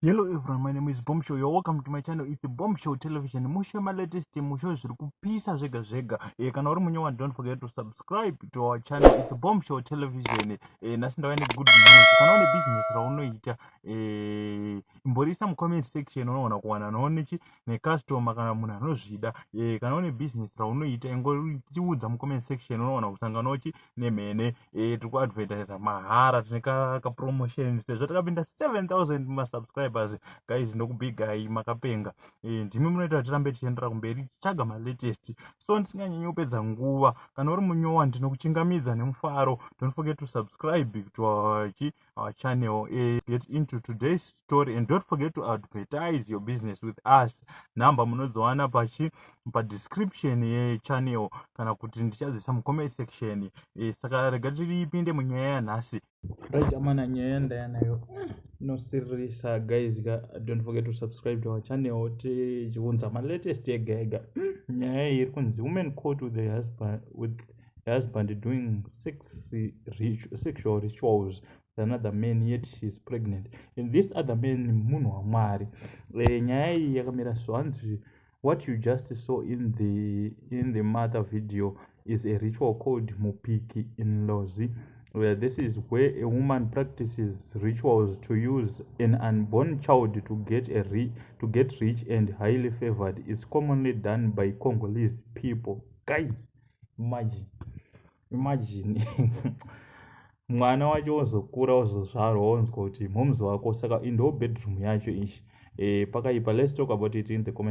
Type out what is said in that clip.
Hello everyone, my name is Bomb Show. You're welcome to my channel. It's Bomb Show Television. Musho latest, musho zviri kupisa zvega zvega. Kana uri munyowa, don't forget to subscribe to our channel. It's Bomb Show Television. Nhasi ndauya good news. Kana une business raunoita, imborisa mu comment section, unoona kuwana nonechi necustomer kana munhu anozvida. Kana une business raunoita, ingotiudza mu comment section, unoona kusangana uchi nemhene. Tiri kuadvertisa mahara, tine ka promotion sezvo takapinda 7000 masubscribers. Guys, ndokubigai, makapenga. Ndimi munoita tirambe tichiendera kumberi tichitsvaga malatest. So ndisinganyanyi kupedza nguva, kana uri munyowa, ndinokuchingamidza nemufaro. Don't forget to subscribe to our channel. Get into today's story and don't forget to advertise your business with us. Nhamba munodziwana pachi padescription yechannel kana kuti ndichadzisa mucomment section. Saka rega tiripinde munyaya yanhasi. Right, amana, nyaya yandaya nayo inosiririsa. Guys, don't forget to subscribe to our channel, tichiunza malatest ega ega. Nyaya iyi iri kunzi women caught with the husband doing sexual rituals with another man, yet she is pregnant, and this other man munhu waMwari. Nyaya iyi yakamira so, hanzi what you just saw in the mother video is a ritual called mupiki in Lozi, where this is where a woman practices rituals to use an unborn child to get rich and highly favored. It's commonly done by Congolese people. Guys, imagine, imagine mwana wacho wozokura, wozozvarwa, wonzwa kuti mhomzi wako. Saka indo bedroom yacho ichi. Pakaipa. Let's talk about it in the comment.